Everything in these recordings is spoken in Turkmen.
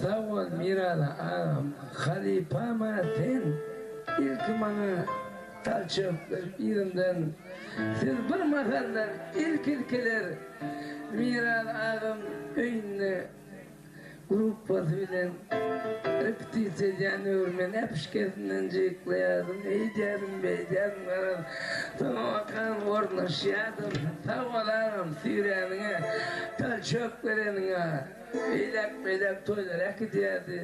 Sag bol Miraly agam halypama sen ilki maňa talçok berip yzymdan siz bir mahallar ilki ilkiler Miraly agam öýünde Gruppasy bilen repetisiýa edýän döwri men äpişgesinden jyklaýardym, eýdýärdim, beýdýärdim, garaz, soňabakan ornaşýardym. Sag bol agam, süýräniňe, tal çöp bereniňe. Eýläk-beýläk toýlara äkidýärdi.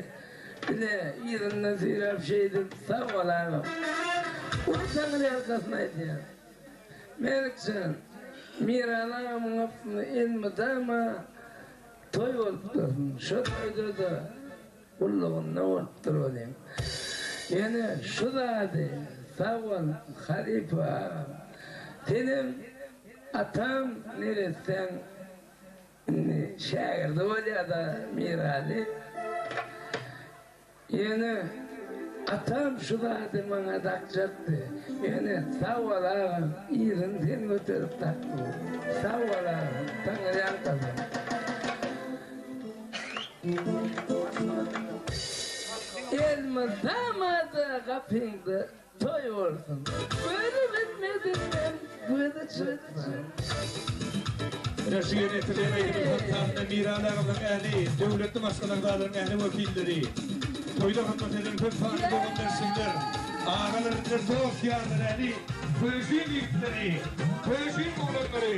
Bile yzyndan süýräp şeýdip, sag bol agam. Uly taňryýalkasyn aýdýan. Melikjan, Miraly agamyň gapysynda elmydama Toý bolup dursun, şo toýda-da gullugynda bolup durmalyň. Ýöne şu zady, sag bol, halypa agam. Senem atam neressäň indi şägirdi bolýa-da Miraly. Ýöne atam şu zady maňa dakjakdy. Ýöne sag bol agam, yzyny sen göterip dakdyň. Sag bol agam, taňryýalkasyn. Elmydama-da gapyňda Toý bolsun. Gözi bitmedinden gözi çyksyn. Ine şu ýerine ýetirilen aýdymyň köp sanly Miraly agamyň ähli döwletli maşgala agzalaryň ähli wekilleri, toýda hyzmat eden köp sanly dogan-garşylar, agalar, iniler, dost-ýarlar ähli Köşüň ýigitleri, Köşüň oglanlary.